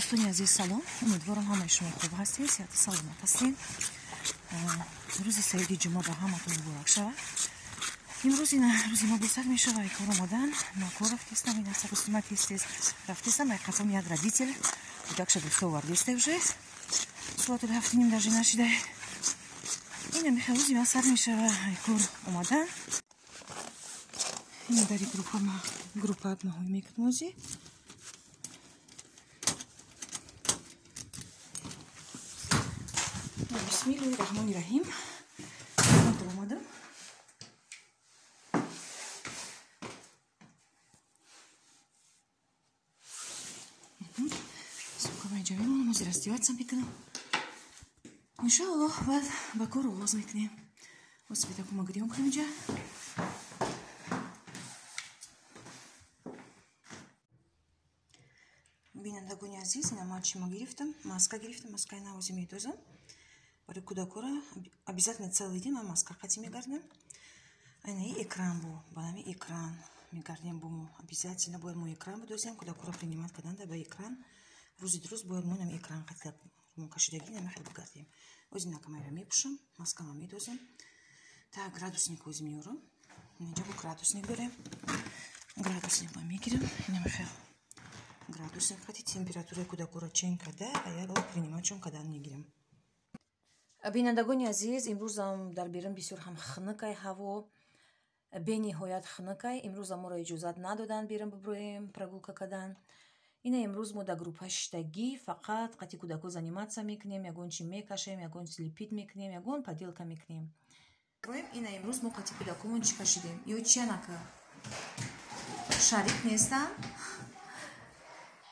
Дӯстони азиз, салом. Умедворам, ҳамаи шумо хуб ҳастед, сиҳату саломат ҳастед. Рӯзи саиди ҷумъа ба ҳаматон муборак шавад. Имрӯз ина рӯзи ма бо сар мешава, кор омадан, ма кор рафтестам, ина сарусима тез-тез рафтестам, ай қасам як родитель кӯдакша дӯста овардестай, уже соату 7:30 даже нашидай. Ина меха рӯзи ма сар мешава, ай кор омадан. Ина дари группа ма, группа маҳои мекунем. Бисмиллоҳи раҳмони раҳим. Омадам. Сумкама инҷа мемонам, ҳозир раздеваться мекунам. Иншоаллоҳ, баъд ба кор оғоз мекунем. Ҳозир бедакума гирён кунем инҷа. Бинандагони азиз, ина ман чима гирифтам? Маска гирифтам, маскаи навози медозам. Барои кӯдакора обязательно целый день ман маска қатӣ мегардам. Айнаи экран бу, ба нами экран мегардем бо мо. Обязательно бояд мо экран бидозем, кӯдакора принимать карданда ба экран. Рӯзи дуруст бояд мо нами экран қатӣ мо кашидагӣ нами хел бигардем. Ози накамайра мепӯшам, маскама медозам. Так, градусник ози меорам. Инҷа бо градусник дорем. Градусник ма мегирам. Инами хел градусник қати температураи кӯдакора чен карда, а як принимать чон кардан мегирам. Бинандагони азиз, имрӯзам дар берун бисёр ҳам хунукай ҳаво, бениҳоят хунукай. Имрӯзам моро иҷозат надоданд берун биброем, прогулка кардан. Ина имрӯз мо дар группа шиштагӣ фақат қати кӯдако заниматься мекунем, ягон чи мекашем, ягон чи лепить мекунем, ягон поделка мекунем. Ина имрӯз мо қати кӯдакомон чӣ кашидем? Ё чиянака? Шарик нестам?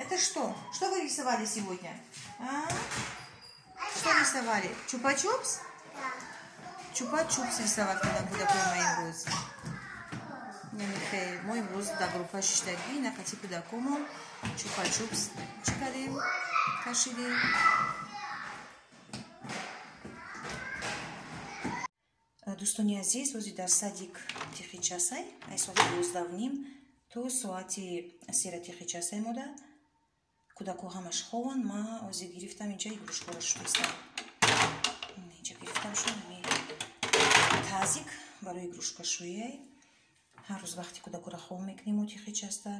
Это что? Что вы рисовали сегодня? А? Что рисовали? Чупа-чупс? Да. Чупа-чупс рисовать, когда кӯдакои ма имрӯз. Намихе, мо имрӯз дар группа шиштагӣ на қати кӯдакомон чупа-чупс чӣ кардем? Кашидем. Дӯстони азиз, ҳозир дар садик тихи часай, ай соати 12:30 то соати 3 тихи часай мода. Кӯдако ҳамаш хованд, ма ҳозир гирифтам инҷа игрушкаро шустам. Инҷа гирифтам шуд ҳами тазик барои игрушкашӯӣ. Ҳар рӯз вақти кӯдакоро хов мекунем, мо тихи часта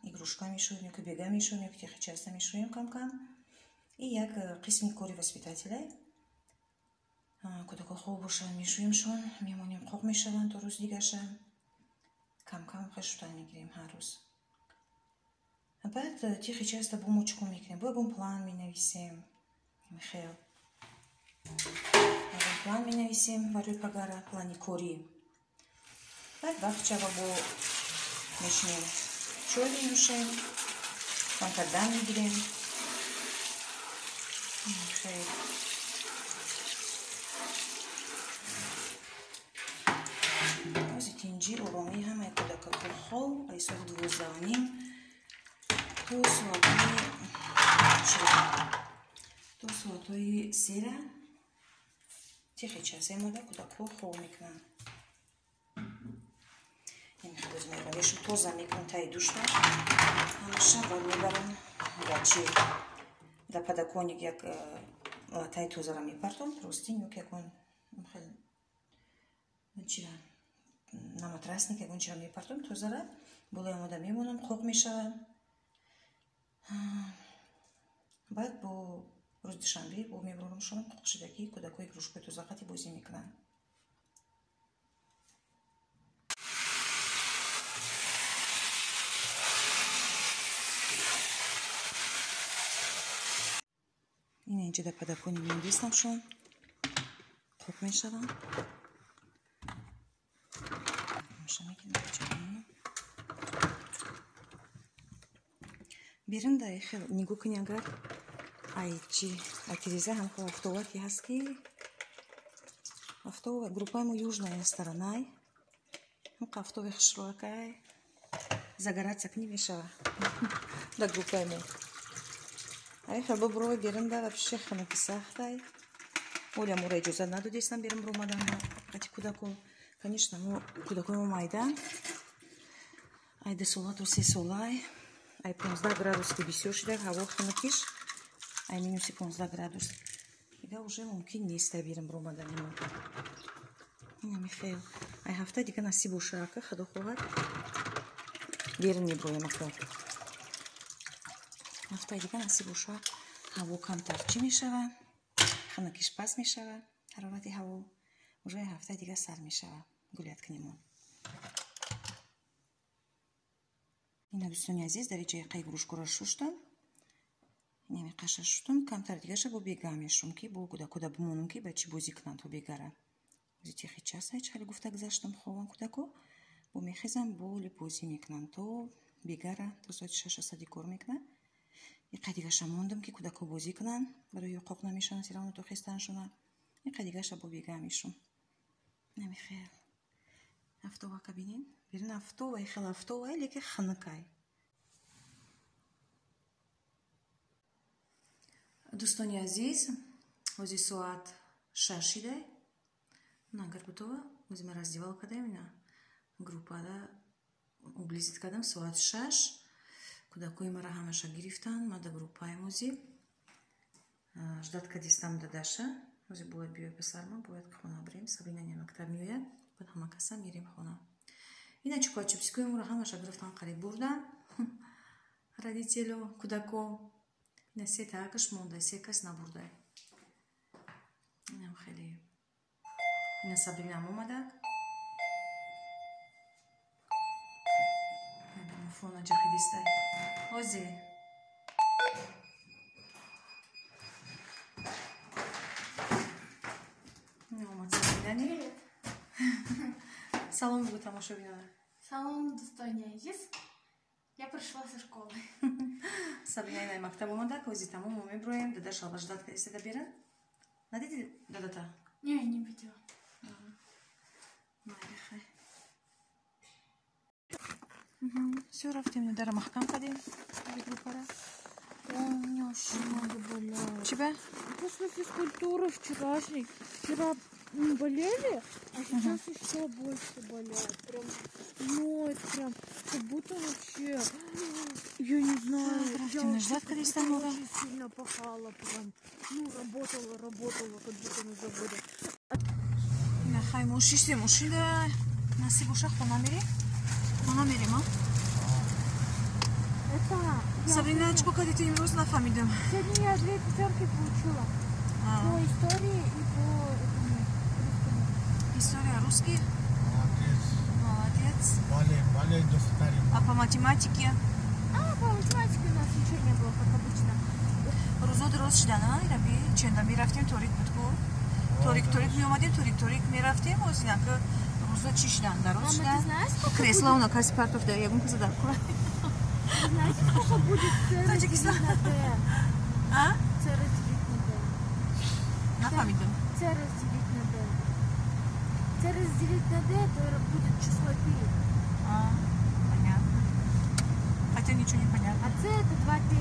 игрушка мешӯем, ёки бега мешӯем, ёки тихи часта мешӯем кам-кам. И як қисми кори воспитателя. Кӯдако хов бошанд, мешӯемшон, мемонем, қоқ мешаванд то рӯзи дигарша. Кам-кам шудан мегирем ҳар рӯз. Баъд тихи часта бо мо чӣ кор мекунем? Бо ягон план менависем. Михел. Ягон план менависем барои пагара, плани корӣ. Баъд вақт шава бо мешинем, чой менӯшем, камтар дам мегирем. Михел. Ози тинҷи оромӣ ҳамаи кӯдакако хов, ай соати 12:30 то соатҳои 3 тихи часе мода кӯдакҳо хов мекунанд. Мешу тоза мекунам таи душта. Ҳамаша баъд мебарам гарчи дар подоконник як латаи тозара мепартом, простынь ёки ягон чира наматрасник ягон чира мепартом тозара, болои омода мемонам, қоқ мешавад. Баъд бо рӯзи душанбе бо мебурам шон қоқшидагӣ кӯдакҳои игрушкаи тозақати бозӣ мекунанд. Ина инҷа дар подоконник мендистам шон, қоқ мешаванд. Берун дар хел нигоҳ кунӣ, агар ай чи ай тиреза ҳам хел офтова ки ҳаст, ки офтова группаи мо южная сторонай, ҳамқа офтови хушрӯакай загораться кунӣ мешава дар группаи мо. Ай хел бибурой берун да вообще хунуки сахтай. Оля моро иҷозат надодестам берун биромадан қати кӯдако. Конечно, мо кӯдакои мо майдан, ай 2 сола то 3 солай, ай 15 градус ки бисёр шуда ҳаво хунукиш, Ай минуси 15 градус. Дига уже мумкин нест берем бромадани мо. Ина михел. Ай ҳафта дига насиб боша, ака, худо хоҳад. Берун меброем, ака. Ҳафтаи дига насиб боша, ҳаво камтар чӣ мешава? Ханакиш паст мешава, ҳарорати ҳаво. Уже ҳафтаи дига сар мешава. Гулят кунемон. Ина дӯстони азиз, дар иҷои қай грушкора шуштам. Инами қаша шуштам, камтар дигаша бо бега мешум, ки бо кӯдакода бимонам, ки ба чӣ бозӣ кунанд то бегара. Ози техи часа чали гуфта гузаштам ховам кӯдако, бо мехезам, боли бозӣ мекунанд то бегара, то соати шаша сади кор мекунанд. Иқа дигаша мондам, ки кӯдако бозӣ кунанд, барои ёқоқ намешаванд, сиравно то хестаншона. Иқа дигаша бо бега мешум. Намихел. Афтовака бинин. Берин афтовай, хел афтовай, лекин ханакай. Дӯстони азиз, ҳози соат 6 шидай. Нагар бутова, ҳози ма раздевал кадаем, ина группада облизит кардам, соат 6. Кӯдакои мара ҳамаша гирифтанд, ма да группаем ҳози. Ждат кадистам дадаша. Ҳози бояд биёй писарма, бояд хона бирем, Сабина не мактаб меояд, баъд ҳама каса мерем хона. Ина чупа чупсикои моро ҳамаша гирифтан, қариб бурдан. Родителю, кӯдако. Ина се таакаш монда, се кас набурда. Инам хеле. Ина Сабинаам омадак. Фона ҷахидистай. Ҳози. Ина омад Сабинани. Салом бугу тамошобинона. Салом, дӯстони азиз. Я пришла со школы. Сабина ина мактаб омадак, ҳози тамом мо меброем, дада шалба ждат кадиста да беран. Надиди дадата? Не, не видела. Майли хай. Все, рафтем, дара маҳкам кардем. Группара. У меня очень много болят. Тебя? После физкультуры вчерашней. Вчера болели, а сейчас еще больше болят. Прям ноет, прям, как будто вообще, я не знаю. Я очень сильно пахала, прям, ну, работала, работала, как будто на заводе. Нахай, мушиште, мушида, насибуша, хона мери? Хона мерим, а? Это... Сабрина, чӣ кардӣ ту имрӯз, нафаҳмидам. Сегодня я 2 пятерки получила. По истории и по этому русскому. История русский? Молодец. Молодец. Бале, духтари. А по математике? А, по математике у нас ничего не было, как обычно. Рӯзо дуруст шудан, а? Ираби, ченда мерафтем, торик буд ку? Торик, торик меомадем, торик, торик мерафтем, озинака рӯзо чӣ шудан, дароз шудан? Мама, ты знаешь, сколько Кресло у нас партов, да, ягон каса дар кура. Знаете, сколько будет С разделить на Д? А? С разделить на Д. Нафаҳмидам. С разделить на Д. С разделить на Д, это будет число пи. А, понятно. Хотя ничего не понятно. А С это 2 пи.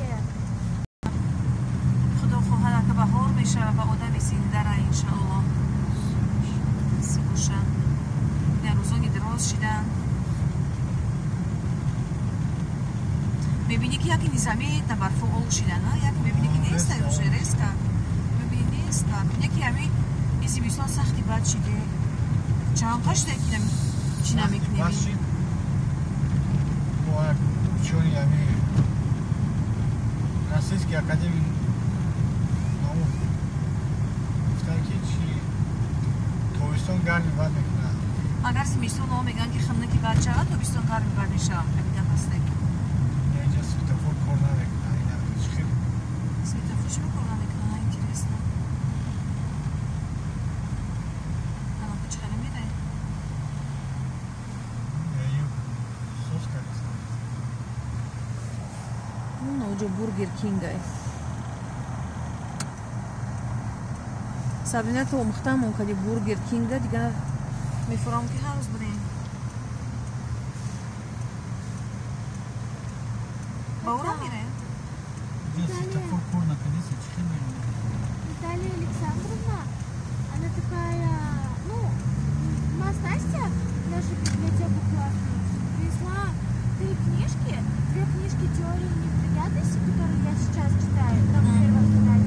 Худо хоҳад, ака, баҳор мешава ва одами зиндара, иншааллоҳ. Сибоша. Ина рӯзони дароз шидан. Мебинӣ, ки яке незаметно барфо ол шидан, а? Яке мебинӣ, ки нест уже резко. Мебинӣ, нест барф. Яке ҳами и зимистон сахти бад шиде. Чанд қашда ки чӣ намекунем? Бад шид. Бо як учёни ҳами Российский академии наук гуфтанд, ки чи тобистон гарми бад мекунад. Агар зимистон о мегӯянд, ки хунуки бад шавад, тобистон гарми бад мешавад. Ҳамин ҳастем. Инҷа светофор кор намекунад. Ина хел. Светофор чиро кор намекунад? Интересно. Ана чӣ хеле мерай? Сос кардист. Уҷо Бургер Кингай. Сабрина, то омӯхтаамон кади Бургер Кинга, дига мефурам, ки ҳар рӯз бирем. Ба ура мерем? Светофор кор накардист, чӣ хел мерем? Наталья Александровна, она такая, ну, у нас Настя, нашу библиотеку классную, принесла 3 книжки, 2 книжки теории неприятностей, которые я сейчас читаю, там первая, вторая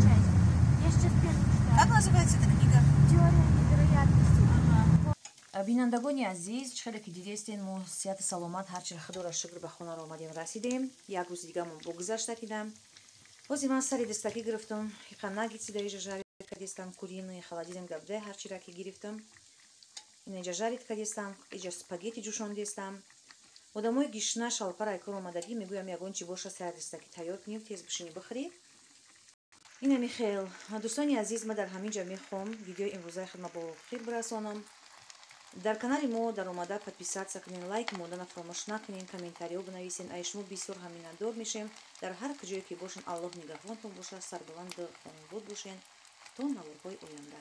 Бинандагони азиз, чӣ хеле ки дидестен, мо сиҳати саломат, ҳарчи худоро шукр, ба хонаро омадем, расидем. Як рӯзи дигамо богузашта дидам. Ҳозир ман сари дастакӣ гирифтам, иқа наггетсы да иҷа жарить кардестам, куриный холодильник габда ҳарчира ки гирифтам, инаҷа жарить кардестам, иҷа спагетти ҷӯшондестам. Одамои гишна шалпарай кор омадагӣ, мегӯям, ягон чи боша, сари дастакӣ тайёр кунем, тез бишинӣ, бихӯрӣ. Инами хел, дӯстони азиз, ма дар ҳамин ҷа мехоҳам видеои имрӯзаи худма бо охир бирасонам. Дар канали мо даромада подписаться кунен, лайк мондана фаромӯш накунен, комментариҳо бинависен. Ай шумо бисёр ҳам миннатдор мешем. Дар ҳар куҷое ки бошен, Аллоҳ нигаҳбонтон бошад, сарбаланду хонобод бошен. То наворҳои оянда.